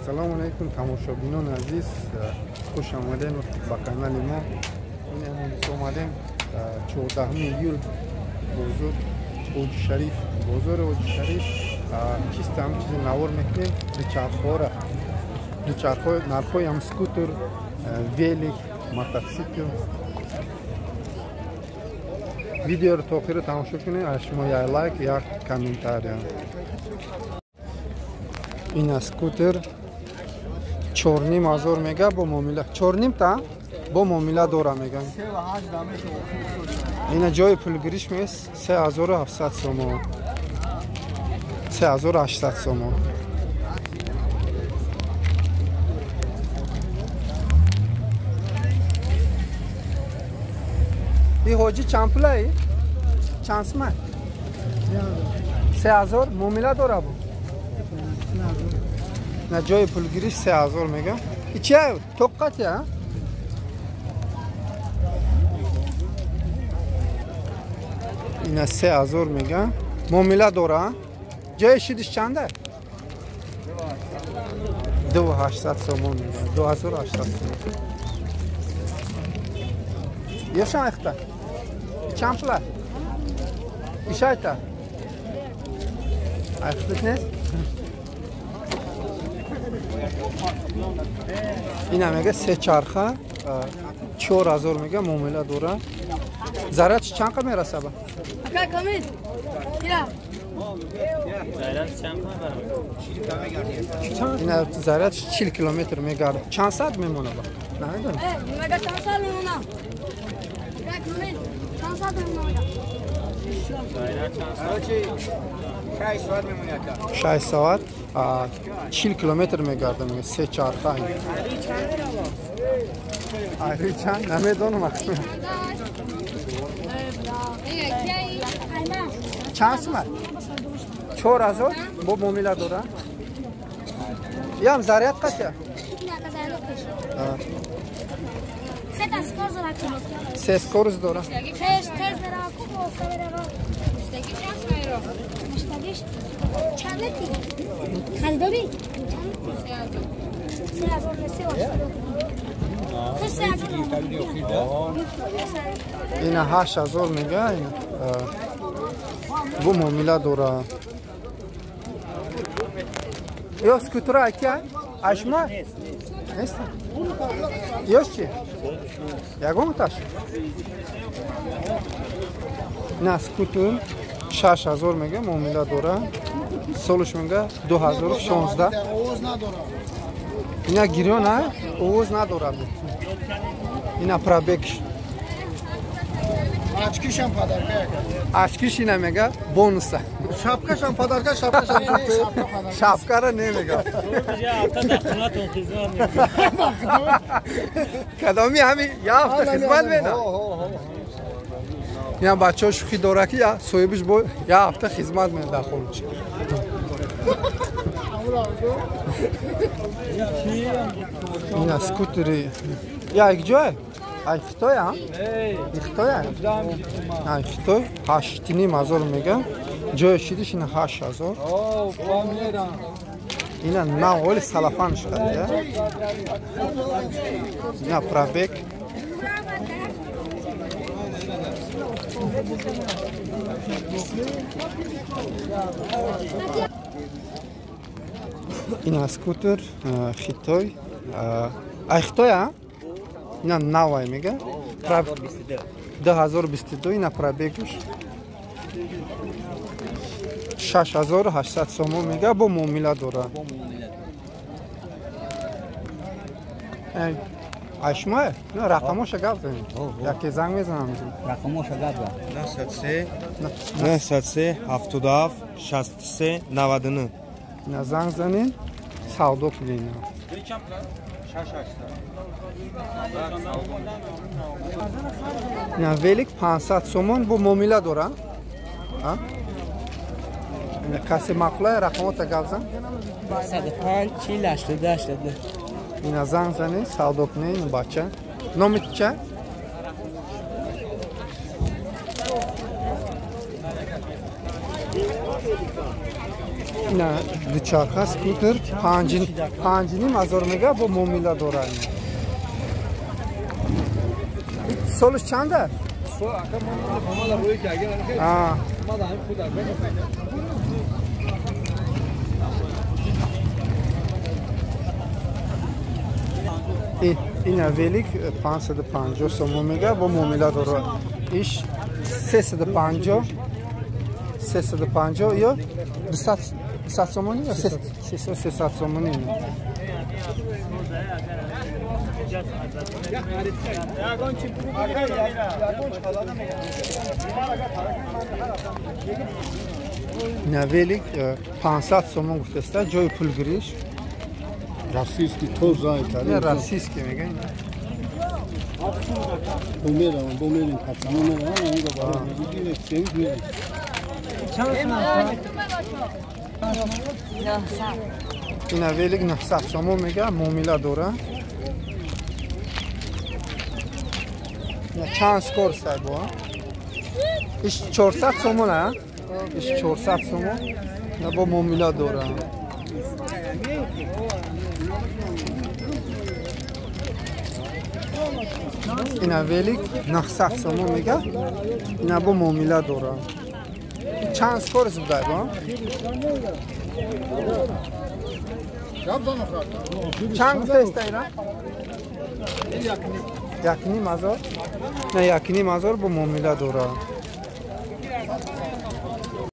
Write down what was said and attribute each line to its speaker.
Speaker 1: Ассалому алайкум тамошобинони азиз, хуш омадем ба канали мо. Ин имрӯз омадем 14 июл бозор Оҷи Шариф, бозори Оҷи Шариф. Чиста ҳам чизи навор мекунем, дучархҳоро, дучархҳо, нархҳои ҳам скутер, велик, мотосикл. Видеоро то охира тамошо кунед, аз шумо як лайк, як комментария. Ина скутер 4,5 ҳазор мега бо муомила, 4,5 та бо муомила дора меган. Ина ҷои пулгириш мес 3700 сомон, 3800 сомон. И ҳоҷи чанд пулаи? Чанд сумай? 3000 муомила дора бу. На ҷои пулгириш 3000 мега. И чия? Тоққати, а? Ина 3000 мега. Муомила дора. Ҷои шидиш чанда? 2800 сомон мега. 2800 сомон. Ёшан айхта? Чанд пула? Ишайта? Айхтит нест? Ина мега се чарха 4000 мега муомила дора. Зарядш чанд қа мераса ба? Ина зарядш 40 километр мегард. Чанд саат мемона ба? Намедонам.
Speaker 2: Мега чанд саат мемона? Чанд саат мемона?
Speaker 1: 6 соат 40 километр мегардам, мега се чарха. Айри чанд? Намедонам. Чанд сумат? 4000 бо муомила дора. Ям заряд қача? Се скорост дора. Ина 8000 мега, ина бо муомила дора. Ё скутера аки ашма? Нест? Ёш чи? Ягон таш? На скутер 6000 мега муомила дора. Солуш мега 2016. Ина гирён, а? Овоз надорад. Ина пробег.
Speaker 3: Очкишам подарка.
Speaker 1: Очкиш ина мега бонуса.
Speaker 3: Шапкашам подарка, шапкашам не,
Speaker 1: шапкара не мега. Кадоми ҳами я ҳафта хизмат мена. Я бачаҳо шӯхӣ дора ки я соҳибиш бо я ҳафта хизмат мена дар хоруҷ. Ина скутери я ҷой? Ай Хитой, а? Хитой, а? Хитой 8,5 ҳазор мега. Ҷои шидиш ина 8000. Ина нав оли салафан шуда, я? Ина пробег. Ина скутер Хитой. Ай Хитой, а? Ина навай мега. 2022 ина пробегуш 6800 сомон мега бо муомила дора. Ай шумо? На рақамоша гап занед. Яке занг мезанам.
Speaker 4: Рақамоша гап зан.
Speaker 5: 903 903 77 63 99.
Speaker 1: Ина занг занед, савдо кунед. Ина велик 500 сомон бо муомила дора. Ина касе маъқула рақамота гап зан.
Speaker 6: 105 40 82 82.
Speaker 1: Ина занг занед, савдо кунед, ина бача. Номи ча? Ина дучарха скутер 5,5 ҳазор мега бо муомила дора. Солаш чанда? Ина велик 550 сомон мега бо муомила дора. Иш 350 350 ё 200 сомонӣ ё 300 сомонӣ. Ина велик 500 сомон гуфтаста ҷои пулгириш.
Speaker 3: Российский тоза
Speaker 1: италия. Российский меган.
Speaker 3: Бумерам, пацану мерам, онго барам.
Speaker 1: Ина велик 900 сомон мега муомила дора. Чанд скорость бо? Иш 400 сомон, а? Иш 400 сомон. На бо муомила дора. Ина велик 900 сомон мега. Ина бо муомила дора. Чанд скорость будай бо? Чанд гуфтаеста ина? 1,5 ҳазор. На 1,5 ҳазор бо муомила дора.